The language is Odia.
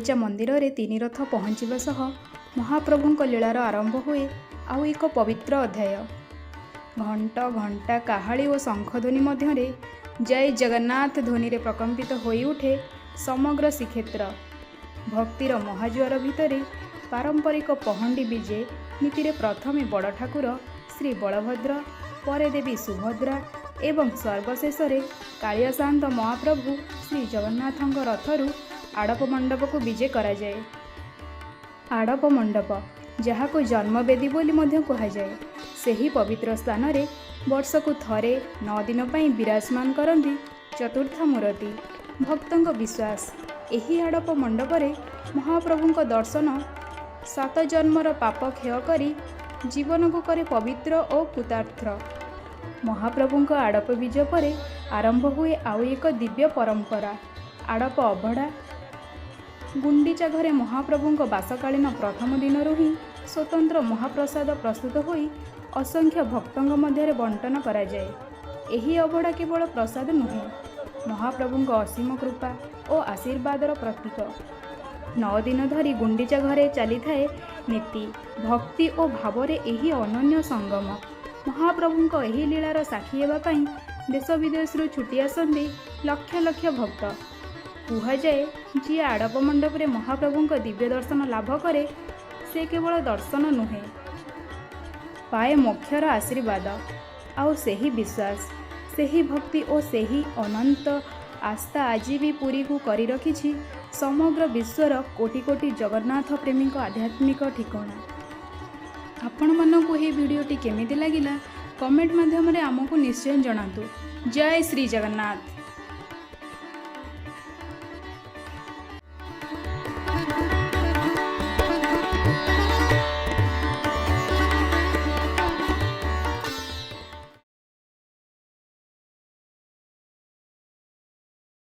ଗୁଣ୍ଡିଚା ମନ୍ଦିରରେ ତିନି ରଥ ପହଞ୍ଚିବା ସହ ମହାପ୍ରଭୁଙ୍କ ଲୀଳାର ଆରମ୍ଭ ହୁଏ ଆଉ ଏକ ପବିତ୍ର ଅଧ୍ୟାୟ। ଘଣ୍ଟ, ଘଣ୍ଟା, କାହାଳୀ ଓ ଶଙ୍ଖଧ୍ୱନି ମଧ୍ୟରେ ଜୟ ଜଗନ୍ନାଥ ଧ୍ୱନିରେ ପ୍ରକମ୍ପିତ ହୋଇଉଠେ ସମଗ୍ର ଶ୍ରୀକ୍ଷେତ୍ର। ଭକ୍ତିର ମହାଜୁଆର ଭିତରେ ପାରମ୍ପରିକ ପହଣ୍ଡି ବିଜେ ନୀତିରେ ପ୍ରଥମେ ବଡ଼ ଠାକୁର ଶ୍ରୀ ବଳଭଦ୍ର, ପରେ ଦେବୀ ସୁଭଦ୍ରା ଏବଂ ସର୍ବଶେଷରେ କାଳିଆ ସାଆନ୍ତ ମହାପ୍ରଭୁ ଶ୍ରୀ ଜଗନ୍ନାଥଙ୍କ ରଥରୁ ଆଡ଼ପ ମଣ୍ଡପକୁ ବିଜେ କରାଯାଏ। ଆଡ଼ପ ମଣ୍ଡପ, ଯାହାକୁ ଜନ୍ମବେଦୀ ବୋଲି ମଧ୍ୟ କୁହାଯାଏ, ସେହି ପବିତ୍ର ସ୍ଥାନରେ ବର୍ଷକୁ ଥରେ 9 ଦିନ ପାଇଁ ବିରାଜମାନ କରନ୍ତି ଚତୁର୍ଦ୍ଧା ମୂରତି। ଭକ୍ତଙ୍କ ବିଶ୍ୱାସ, ଏହି ଆଡ଼ପ ମଣ୍ଡପରେ ମହାପ୍ରଭୁଙ୍କ ଦର୍ଶନ ସାତ ଜନ୍ମର ପାପ କ୍ଷୟ କରି ଜୀବନକୁ କରେ ପବିତ୍ର ଓ କୃତାର୍ଥ। ମହାପ୍ରଭୁଙ୍କ ଆଡ଼ପ ବିଜେ ପରେ ଆରମ୍ଭ ହୁଏ ଆଉ ଏକ ଦିବ୍ୟ ପରମ୍ପରା, ଆଡ଼ପ ଅବଢ଼ା। ଗୁଣ୍ଡିଚା ଘରେ ମହାପ୍ରଭୁଙ୍କ ବାସକାଳୀନ ପ୍ରଥମ ଦିନରୁ ହିଁ ସ୍ୱତନ୍ତ୍ର ମହାପ୍ରସାଦ ପ୍ରସ୍ତୁତ ହୋଇ ଅସଂଖ୍ୟ ଭକ୍ତଙ୍କ ମଧ୍ୟରେ ବଣ୍ଟନ କରାଯାଏ। ଏହି ଅବଢ଼ା କେବଳ ପ୍ରସାଦ ନୁହେଁ, ମହାପ୍ରଭୁଙ୍କ ଅସୀମ କୃପା ଓ ଆଶୀର୍ବାଦର ପ୍ରତୀକ। 9 ଦିନ ଧରି ଗୁଣ୍ଡିଚା ଘରେ ଚାଲିଥାଏ ନୀତି। ଭକ୍ତି ଓ ଭାବରେ ଏହି ଅନନ୍ୟ ସଙ୍ଗମ। ମହାପ୍ରଭୁଙ୍କ ଏହି ଲୀଳାର ସାକ୍ଷୀ ହେବା ପାଇଁ ଦେଶ ବିଦେଶରୁ ଛୁଟି ଆସନ୍ତି ଲକ୍ଷ ଲକ୍ଷ ଭକ୍ତ। କୁହାଯାଏ, ଯିଏ ଆଡ଼ପ ମଣ୍ଡପରେ ମହାପ୍ରଭୁଙ୍କ ଦିବ୍ୟ ଦର୍ଶନ ଲାଭ କରେ, ସେ କେବଳ ଦର୍ଶନ ନୁହେଁ, ପାଏ ମୋକ୍ଷର ଆଶୀର୍ବାଦ। ଆଉ ସେହି ବିଶ୍ୱାସ, ସେହି ଭକ୍ତି ଓ ସେହି ଅନନ୍ତ ଆସ୍ଥା ଆଜି ବି ପୁରୀକୁ କରି ରଖିଛି ସମଗ୍ର ବିଶ୍ୱର କୋଟି କୋଟି ଜଗନ୍ନାଥ ପ୍ରେମୀଙ୍କ ଆଧ୍ୟାତ୍ମିକ ଠିକଣା। ଆପଣମାନଙ୍କୁ ଏହି ଭିଡ଼ିଓଟି କେମିତି ଲାଗିଲା, କମେଣ୍ଟ ମାଧ୍ୟମରେ ଆମକୁ ନିଶ୍ଚୟ ଜଣାନ୍ତୁ। ଜୟ ଶ୍ରୀ ଜଗନ୍ନାଥ।